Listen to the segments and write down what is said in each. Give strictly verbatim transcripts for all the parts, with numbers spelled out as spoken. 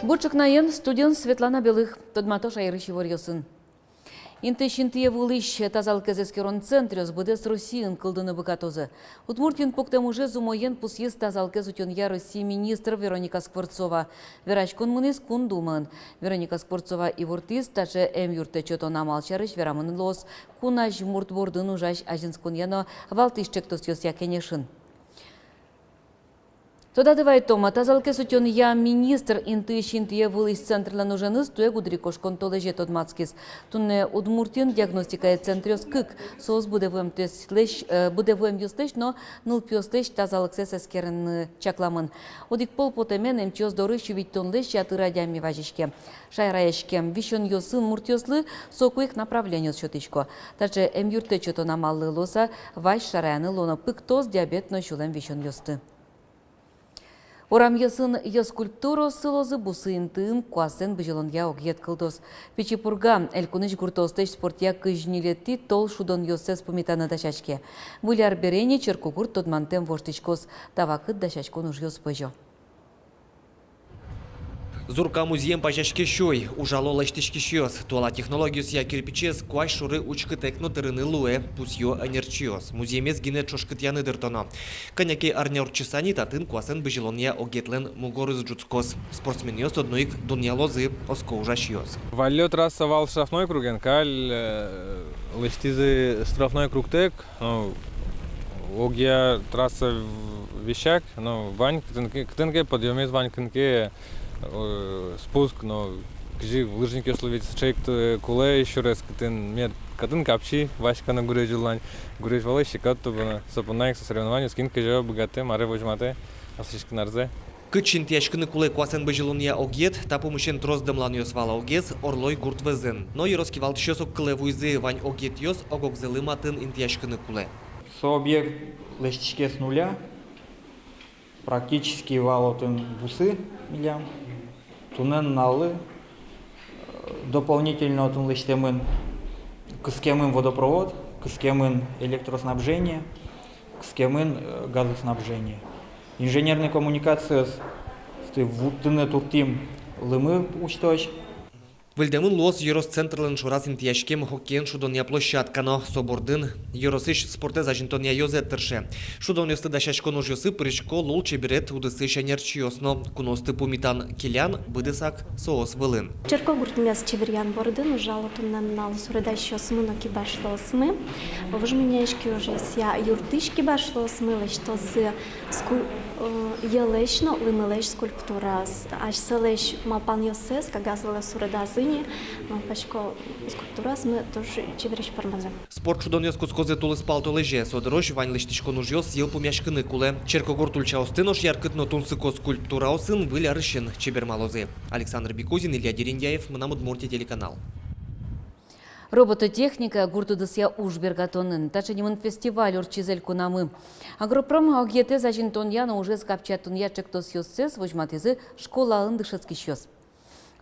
Бур ӵукнаен, студиын Светлана Белых. Тодмато шаерысь иворъёсын. Интыысь интые вуылӥсь тазалыкез эскерон центръёс быдэс Россиын кылдыны быгатозы. Удмуртиын пуктэм ужез умоен пусйиз тазалыкез утёнъя Россиысь министр Вероника Скворцова. Вераськон мынӥз Кун Думаын. Вероника Скворцова ивортӥз, таӵе эмъюрттэт сётон амал сярысь верамын луоз кун азьмурт бордын ужась азинсконъя но валтӥсь ӵектосъёсъя кенешын. Тодады вайытом, тазалыкез утёнъя министр интыысь интые вуылӥсь центрлэн уженыз туэ гудырикошкон толэзе тодматскиз. Туннэ Удмуртиын диагностикая центръёс кык, соос быдэ вуэмъёслэсь, э, быдэ вуэмъёслэсь но нылпиослэсь тазалыксэс эскерыны чакламын. Одӥг пол потэмен эмчиос доры сю витьтонлэсь ятыр адями вазиське, шараське. Висёнъёсын муртъёслы соку ик направлениос сётӥсько. Таӵе эмъюрттэт сётон амаллы луыса вазь шараяны луоно пыктос, диабет но сюлэм висёнъёсты. Урамъёсын йӧ скульптураос сылозы, бусы интыын куасэн бызьылонъя огъет кылдоз. Пичи Пурга элькунысь гуртъёслэсь спортъя кызь ньылетӥ тол шудонъёссэс пумитаны дасяське. Выль ар бере ини Черкогурт тодмантэм воштӥськоз, та вакыт дасяськон ужъёс пӧзё. Зурка музъем пазяське сюй, ужало лэсьтӥськисьёс. Туала технологиосъя кирпичез куазь шоры учкытэк но тырыны луэ, пусъё ӧнерчиос. Музъемез гинэ ӵошкытъяны дыртоно. Кӧня ке арня ортчыса ини татын куасэн бызьылонъя огъетлэн мугорыз ӝутскоз. Спортсменъёс одно ик дунъялозы, оско ужасьёс. Валлё трасса вал штрафной круген, каль, э, лэсьтӥзы штрафной кругтэк, ну, огъя трасса в-, висяк, ну, вань кытын ке, кытын ке подъёмез, вань кытын ке, э, спуск, но кызьы лыжникъёслы ведь сыӵе ик, э, кулэ сюрес, кытын мед кытын капчи васьканы гурезь улань, гурезь вылэ сикат тубыны. Со понна ик со соревнованиос, кин кызьы быгатэ, маре возьматэ аслэсьтыз кынарзэ. Кытчы интыяськыны кулэ куасэн бызьылонъя огъет, та пумысен трос дэмланъёс вал огез Орлой гурт вӧзын. Но ёрос кивалтӥсьёс огкылэ вуизы: вань огъетъёс ог-огзылы матын интыяськыны кулэ. Со объект лэсьтӥське с нуля, практически вал отын бусы милям. Туннэ нуналлы, э, дополнительно отын лэсьтэмын, кыскемын водопровод, кыскемын электроснабжение, кыскемын, э, газоснабжение. Инженерной коммуникациосты вуттыны турттӥм лымы усьтозь. Выльдэмын луоз ёрос центрлэн шораз интыяськем хоккеен шудонъя площадка но. Со бордын ёросысь спортэз азинтонъя ёзэт тырше. Шудонъёсты дасяськон ужъёсы пырисько лулчеберет удысысь ӧнерчиос но. Куноосты пумитан-келян быдэсак соос вылын. Черкогуртмес чеберъян бордын ужало туннэ нуналлы суредасьёсмы но кибашлыосмы. Вуж Мунёысь киужъёсъя юртысь кибашлыосмы лэсьтозы ску-, э, йӧлэсь но лымылэсь скульптураос. Асьсэлэсь малпанъёссэс кагаз вылэ суредазы ини, малпасько, скульптураосмы туж чебересь пӧрмозы. Спорт шудонъёс кутскозы тулыспал толэзе. Со дырозь вань лэсьтӥськон ужъёс йылпумъяськыны кулэ. Черкогурт ульчаосты нош яркыт но тунсыко скульптураосын Выль арысен чебермалозы. Александр Бекузин, Илья Дерендяев, «Мынам Удмуртие» телеканал. Робототехника гурт удысъя уж бергатонын. Таӵе нимын фестиваль ортчиз элькунамы. Агропром огъетэз азинтонъя но ужез капчиятонъя ӵектосъёссэс возьматӥзы школаын дышетскисьёс.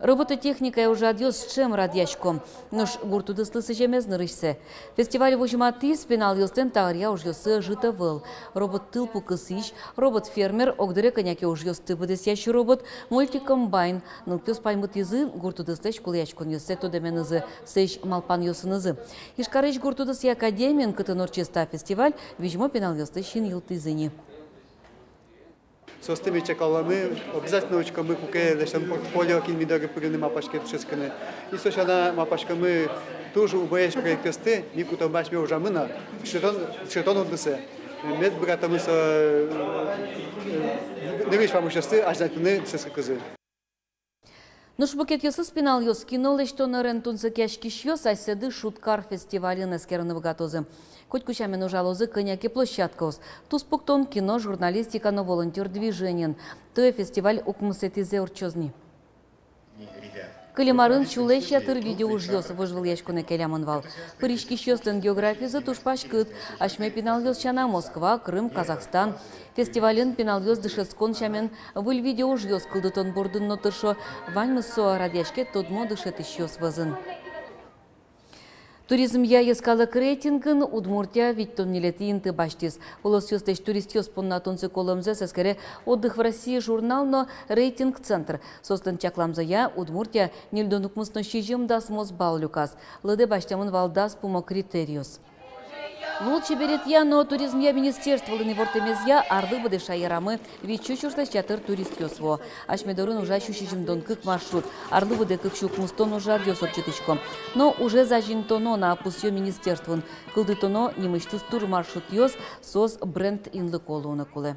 Робототехникая ужрадъёс ӵем радъясько. Нош гурт удыслы сӥземез нырысьсэ. Фестиваль возьматӥз: пиналъёслэн та ӧръя ужъёссы ӧжыт ӧвӧл. Робот-тылпу кысӥсь, робот-фермер, огдыре кӧня ке ужъёсты быдэсъясь робот, мультикомбайн. Нылпиос паймытӥзы гурт удыслэсь кулэяськонъёссэ тодэменызы, сэзь малпанъёсынызы. Ижкарысь гурт удысъя академиын, кытын ортчиз та фестиваль, визьмо пиналъёслы син йылтӥзы ини. Соосты ми чаклаломы, обязательно учкомы, куке лэсьтом портфолио, кин ми доры пырыны малпаське, дышетскыны. И со сяна малпаськомы туж умоесь проектъёсты ми кутом асьме ужамы но, дышетон, дышетон удысэ. Мед быгатомы со, э, э, нырысь вамышъёсты азьлантыны дышетскыкузы. Нош мукетъёсыз пиналъёс, кино лэсьтон ӧрен тунсыкъяськисьёс, асьсэды «Шудкар» фестивальын эскерыны быгатозы. Котьку сямен ужалозы кӧня ке площадкаос: туспуктон, кино, журналистика но волонтёр движениын. Туэ фестиваль укмысэтӥзэ ортчоз ни. Кылем арын сюлэсь ятыр видеоужъёс вожвылъяськонэ келямын вал. Пыриськисьёслэн географизы туж паськыт. Асьме пиналъёс сяна Москва, Крым, Казахстан. Фестивальын пиналъёс дышетскон сямен выль видеоужъёс кылдытон бордын но тыршо. Ваньмыз со радъяське тодмо дышетӥсьёс вӧзын. Туризмъя йӧскалык рейтингын Удмуртия витьтон ньылетӥ инты басьтӥз. Улосъёслэсь туристъёс понна тунсыко луэмзэс эскере «Отдых в России» журнал но рейтинг-центр. Соослэн чакламзыя, Удмуртия ньыльдон укмыс но сизьым дасмос балл люказ. Лыдэ басьтэмын вал дас пумо критериос. Лулчеберетъя но туризмъя министерстволэн ивортэмезъя, арлы быдэ шаерамы вить сю сюрслэсь ятыр туристъёс вуо. Асьме дорын ужа сю сизьымдон кык маршрут, арлы быдэ кык сю укмыстон ужрадъёс ортчытӥсько. Но ужез азинтоно на, пусъё министерствоын. Кылдытоно нимысьтыз турмаршрутъёс, соос бренд инлыко луыны кулэ.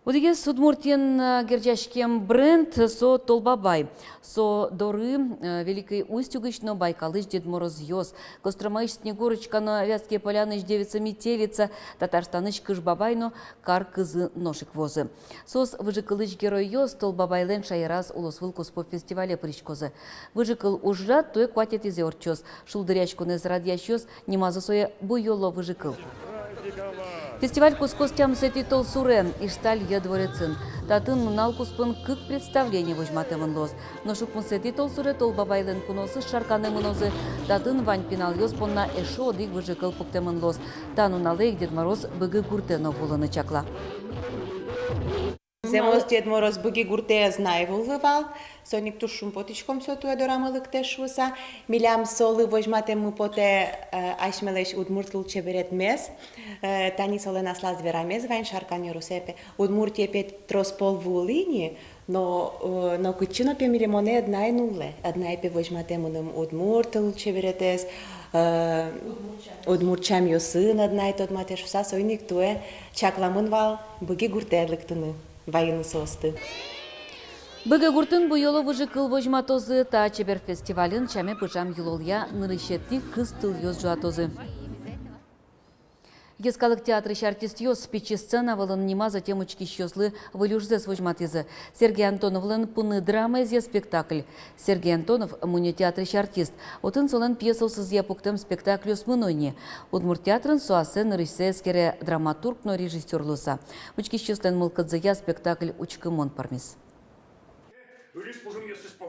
Одӥгез Удмуртиен, э, герӟаськем бренд — со Тол Бабай. Со доры, э, Великий Устюгысь но Байкалысь Дед Морозъёс, Костромаысь Снегурочка но Вятские Полянысь Девица Метелица, Татарстанысь Кыш Бабай но Кар Кызы нош ик вуозы. Соос, выжыкылысь геройёс, Тол Бабайлэн шаераз улосвылкуспо фестивале пыриськозы. Выжыкыл ужрад туэ куатетӥзэ ортчоз. Шулдыръяськонэз радъясьёс нимазы сое «Буёло выжыкыл». Фестиваль кутскоз тямысэтӥ толсуре Ижтальё дворецын. Татын нунал куспын кык представление возьматэмын луоз. Нош укмысэтӥ толсуре Тол Бабайлэн куноосыз Шарканэ мынозы. Татын вань пиналъёс понна эшшо одӥг выжыкыл пуктэмын луоз. Та нуналэ ик Дед Мороз Быги гуртэ но вуылыны чакла. Зэмос Дед Мороз Быги гуртэ ӧз на ай вуылы вал, соин ик туж шумпотӥськом, со туэ дорамы лыктэ шуыса. Милям солы возьматэммы потэ, э, асьмелэсь удмурт лулчеберетмес, э, тани солэн аслаз верамез вань: Шаркан ёросэ пе, Удмуртие пе трос пол вуылы ини, но, э, но кытчы но пе милемонэ ӧд на ай нуллэ, ӧд на ай пе возьматэ мыным удмурт лулчеберетэз, э, удмурт сямъёсын ӧд на ай тодматэ шуыса, соин ик туэ чакламын вал Быги гуртэ лыктыны, вайыны соосты. Быги гуртын «Буёло выжыкыл» возьматозы. Та чебер фестивальын сяме пыжам йылолъя нырысетӥ кыз тылъёс ӝуатозы. Йӧскалык театрысь артистъёс пичи сцена вылын нимаз ӧтем учкисьёслы выль ужзэс возьматӥзы. Сергей Антоновлэн «Пуны» драмаезъя спектакль. Сергей Антонов мунё театрысь артист. Отын солэн пьесаосызъя пуктэм спектакльёс мыно ини. Удмурт театрын со ассэ нырысьсэ эскере драматург но режиссёр луыса. Учкисьёслэн мылкыдзыя спектакль учкымон пӧрмиз.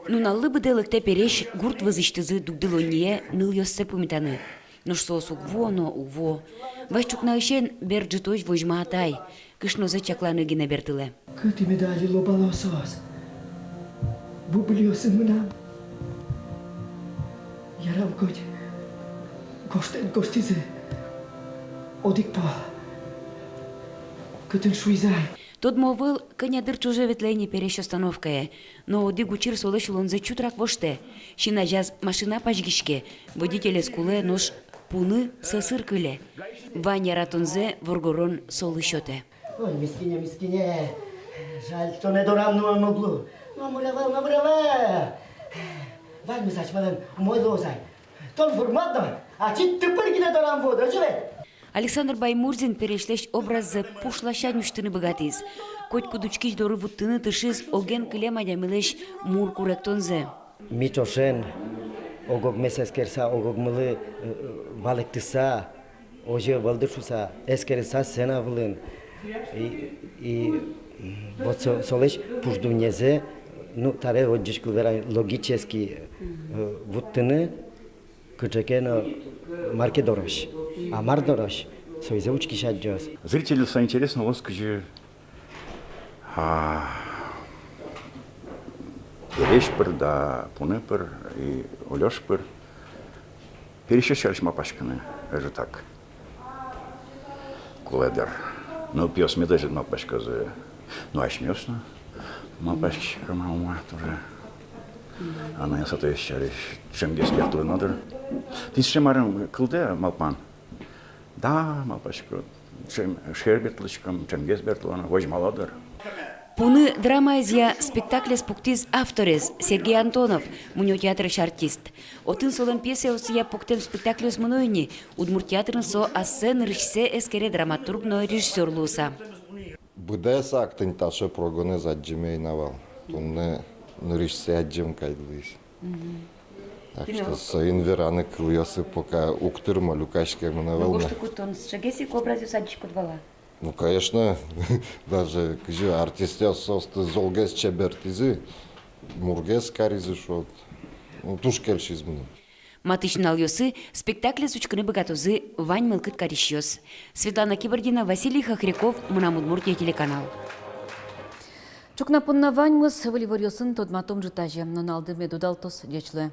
Нуналлы быдэ лыктэ пересь гурт вӧзысьтызы дугдылонние нылъёссэ пумитаны. Нош соос уг вуо но уг вуо. Вазь ӵукнаысен бер ӝытозь возьма атай. Кышнозэ чакланы гинэ бертылэ. Кытӥ меда али лобало соос? Бубылиосы мынам. Ярам, коть гожтэн гожтӥзы одӥг пол. Кытын шуиз ай? Тодмо ӧвӧл, кӧня дыр ӵоже ветлэ ини пересь остановкае. Но одӥг учыр солэсь улонзэ чутрак воштэ. Син азяз машина пазьгиське, водителез кулэ, нош «Пуны» сӧсыр кыле. Вань яратонзэ воргорон солы сётэ. Ой, мискине, мискине. Жаль, тонэ дорам нуэме уг лу. Номыр ӧвӧл, номыр ӧвӧл. Ваньмыз асьмелэн умой луоз ай. Тон вормод но, ачид тыпыр гинэ дорам вуод, озьы ведь? Александр Баймурзин пересьлэсь образзэ пуш ласянь усьтыны быгатӥз. Котькуд учкись доры вуттыны тыршиз оген кылем адямилэсь мур куректонзэ. Ми ӵошен ог-огмес эскерыса, ог-огмылы, э, валэктыса, озьы ӧвӧл дыр шуыса, эскерыса сцена вылын. И, и вот со-, солэсь пуш дуннезэ, ну, табере вот ӟуч кыл верам, логически, э, вуттыны кыӵе ке но, мар ке дорозь. А мар дорозь, соизэ учкись адӟоз. Зрительлы со интересно луоз, кызьы, а, пересь пыр да, пуны пыр и улёш пыр. Пересьёс сярысь малпаськыны ӧжытак кулэ дыр. Ну, пиосмы дыр ӧжыт малпаськозы. Ну, асьмеос но малпаськиськом-а, ума, тоже. А ну, я со, то есть, сярысь ӵемгес бертылоно дыр. Тӥни сыӵе марым кылдэ малпан. Да, малпасько, ӵем-, шер бертылӥськом, ӵемгес бертылоно, возьмало дыр. «Пуны» драмаезъя спектаклез пуктӥз авторез, Сергей Антонов, мунё театрысь артист. Отын солэн пьесаосъя пуктэм спектакльёс мыно ини. Удмурт театрын со ассэ нырысьсэ эскере драматург но режиссёр луыса. Быдэс ак тӥни таӵе прогонэз адӟеме ӧй на вал. Туннэ нырысьсэ адӟем кадь луиз. Мгм. Так что соин вераны кылъёсы пока уг тырмо, люкаськемын ӧвӧл на. Гожтыку тон сыӵегес ик образъёс адӟиськод вал-а? Ну, конечно, даже кызьы артистъёс соосты золгес чебертӥзы, мургес каризы, шуод. Ну, туж кельшиз мыным. Матысь нуналъёсы спектаклез учкыны быгатозы вань мылкыд карисьёс. Светлана Кибардина, Василий Хохряков, «Мынам Удмуртие» телеканал. Ӵукна понна ваньмыз. Выль иворъёсын тодматом ӝытазе. Нуналды мед удалтоз. Ӟеч луэ.